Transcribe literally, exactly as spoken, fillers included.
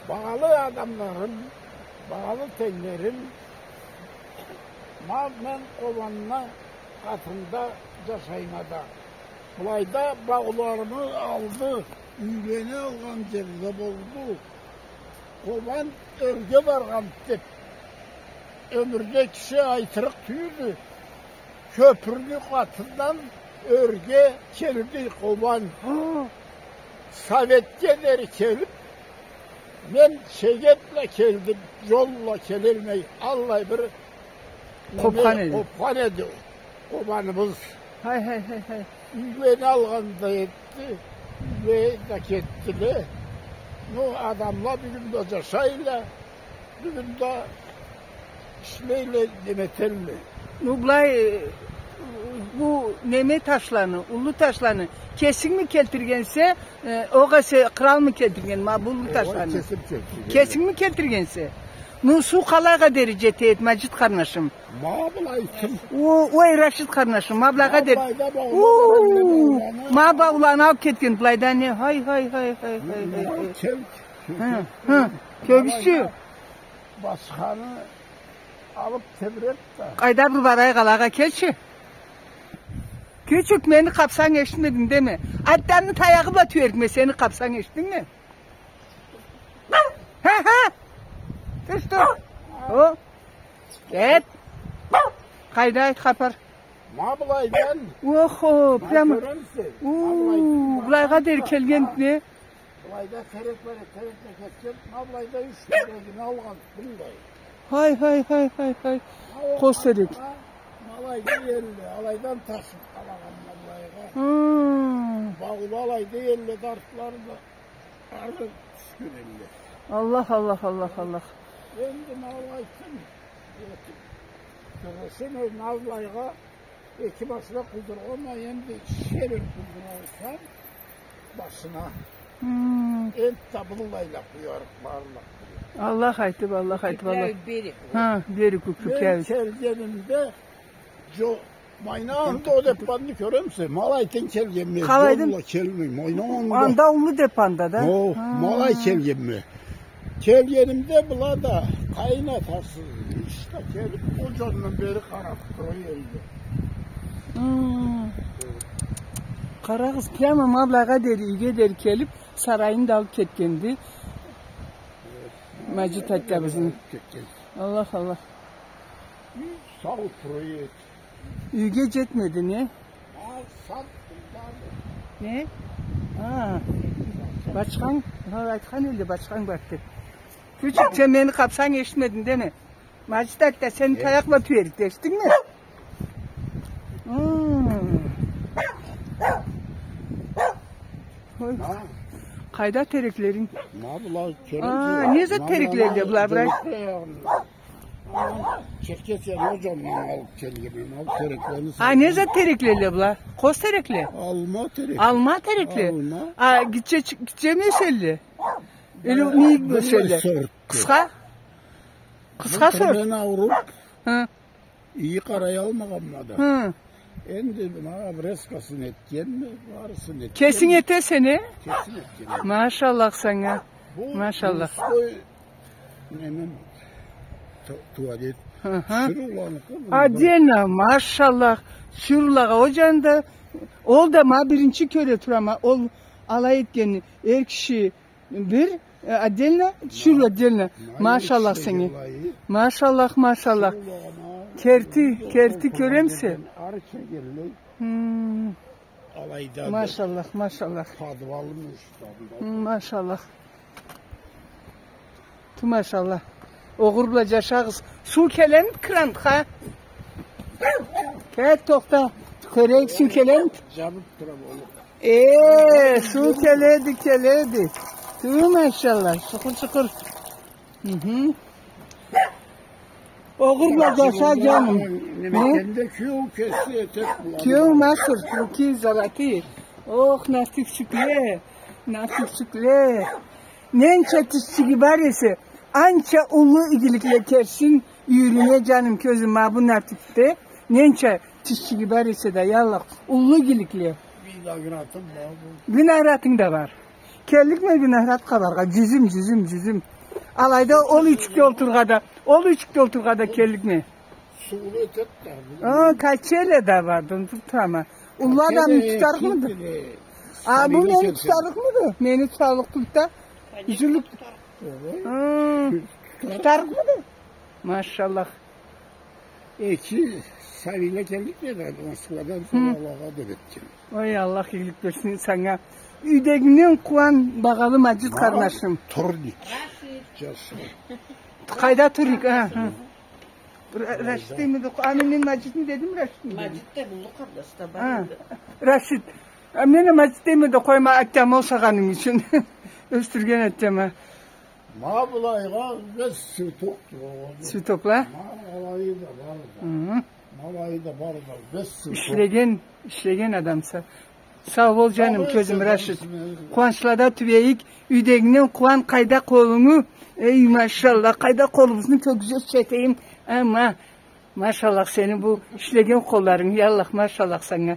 Багъалы адамларым, багъалы тенглерим, ма мен Къобанны къатында джашайма да. Былайда бауларымы алды, юйлени алгъан джери да болду. Къобан ёрге баргъан деб ёмюрде киши айтырыкъ тюйюлдю. Кёпюрню къатындан ёрге келди Къобан. Советге дери келиб, мен чегеб бла келдим, джол бла келелмей, аллай бир неме къобхан эди. Къобхан эди Къобаныбыз. Хай, хай, хай, хай. Юйлени алгъан да этди, юйле да кетдиле. Ну, адамла бюгюн да джашайла. Бюгюн да ишлейле, неме этелле. Ну, былай, э, бу неме ташланы, уллу ташланы кесингми келтиргенсе, э, огъесе къралмы келтирген, ма бу уллу ташланы? Кесим келтирген. Кесингми келтиргенсе? Ну, суу къалайгъа дери джете эди, Маджит къарнашым? Ма былай тым. О, ой, Рашид къарнашым, ма былайгъа дери. Ма былайда, ма уллу, ма бауланы алыб кетген былайда не? Хай, хай, хай, хай, хай, хай. Хы, хы, кёбюсю. Басханы алыб тебреб да. Къайда бир барайыкъ, алагъа келчи. Кючюк, мени къабсанг, эшитмединг деме. Аттаны таягъы бла тюерикме сени къабсанг, эшитдингми? Ха-ха! Тюш, тюш. О. Эт. Къайда, айт хапар. Ма былайдан. Охо, прямо. Уу, былайгъа дери келген не? Былайда терек бар эди, терекни кесген, ма былайда юч терегин алгъан, былай. Хай, хай, хай, хай, хай. Къос терек. Ма алайда элле, алайдан ташыб алагъан ма былайгъа. Хы. Баула алайда элле, дартлары да ары тюшген элле. Аллах, Аллах, Аллах, Аллах. Энди ма алай айтсам, Джурушун ма былайгъа эки башына къудургъанма, энди шерер къудургъанса башына. Хм. Энтда быллайла къуярыкъ, барлыкъ. Аллах айтыб, Аллах айтыб, Аллах. Кюкряй берик. Ха, берик, кюкряй. Мен келгенимде, джо-, майна анда ол деппанны кёремисе, ма алайдан келгенме, къалайдан? Джол бла келмей, майна анда. Анда уллу деппанда да? О, ха, ма алай келгенме. Келгенимде, была да къайын атасы ишде келиб, ол джандан бери къараб тура элле. Хы. Къарагъыз, прямо ма былайгъа дери, юйге дери келиб, сарайын да алыб кетгенди. Маджит аттабызны. Аллах, Аллах. Сау тура эди. Юйге джетмеди, не? Не? А, бачханг, ха, айтхан элле, бачханг барды деб. Кючюк, сен мени къабсанг, эшитмединг деме. Маджит атта, сени таякъ бла тюерик, эшитдингми? Хм. Ой, къайда тереклеринг? Ма была терек. А, не зат терекле была, брат? Черкесияны ол джанындан алыб келгенме, ма бу тереклени. А, не зат терекле была? Къос терекле? Алма терек. Алма терекле? Алма. А, гитче, гитче ме эселле? Или мийик ме эселле? Къысха? Къысха сорт. Мен ауруб, хы, иги къараялмагъанма да. Хы. Энди ма обрезкасын этгенме, барысын этгенме. Кесинг этесе, не? Кесим этгенме. Машаллах санга. Бу, машаллах, мужской неме, ту-, туалет. Хы-хы. Тиширыуланыкъы бу. Отдельно, машаллах. Тиширыулагъа ол джанда, ол да ма биринчи кёре турама, ол алай этгенни, эр киши бир, э, отдельно, тиширыу отдельно. Машаллах санга. Машаллах, машаллах. Керти, керти кёремисе? Хм. Алайда да. Машаллах, машаллах. Подвалны уштанда. Машаллах. Ту, машаллах. Огъур бла джашагъыз. Суу келемиди крандан, ха? Кет, тохта. Кёрейик, суу келемиди? Джабыб турама. Э, суу келеди, келеди. Ту, машаллах. Шукур, шукур. Хы-хы. Огъур бла джаша, джаным. Не? Кеси этеди была. Кёу, Масур, руки золотые. Ох, нартюхчюкле, нартюхчюкле. Ненча тишчиги бар эсе, анча уллу игиликле керсин юйюрюне, джаным, кёзюм, ма бу нартюхде. Ненча тишчиги бар эсе да, я Аллах, уллу игиликле. Виноградым бар. Виноградынг да бар. Келликме Гюнагьрат къабаргъа, джюзюм, джюзюм, джюзюм. Алайда ол юйчюкде олтургъа да, ол юйчюкде олтургъа да келликме? Сууну этед да. А, качеля да барды, унутуб турама. Уллу адамны тутарыкъмыды? А, бу мени тутарыкъмыды? Мени тутарлыкъ тюлдю да. Юзюлюк. Тутарыкъ. А, тутарыкъмыды? Машаллах. Эки сабийле келликме да, Москвадан, Аллахха деб этген. Ой, Аллах игилик берсин санга. Юйдегингден къууан, багъалы Маджит къарнашым. Турник. Джашла. Къайда Турник? А, хы. Ра-, Рашид дейме да къо-, аны мен Маджитми дедим, Рашидми дедим? Маджит да уллу къарнаш да бар эди. Рашид. А, мен а Маджит дейме да къойма, атяма ушагъаным ючюн. Ёсдюрген атяма. Ма былайгъа весь цветок болгъан. Цветокла? Ма алайы да барды. Хы. Ма алайы да барды, весь цветок. Ишлеген, ишлеген адамса. Сау бол, джаным, кёзюм, Рашид. Къууанчлада тюбейик, юйдегингден къууан, къайда къолунгу. Эй, машаллах, къайда къолубузну кёргюзтейим. Ама, машаллах, сени бу ишлеген къолларынг, я Аллах, машаллах санга.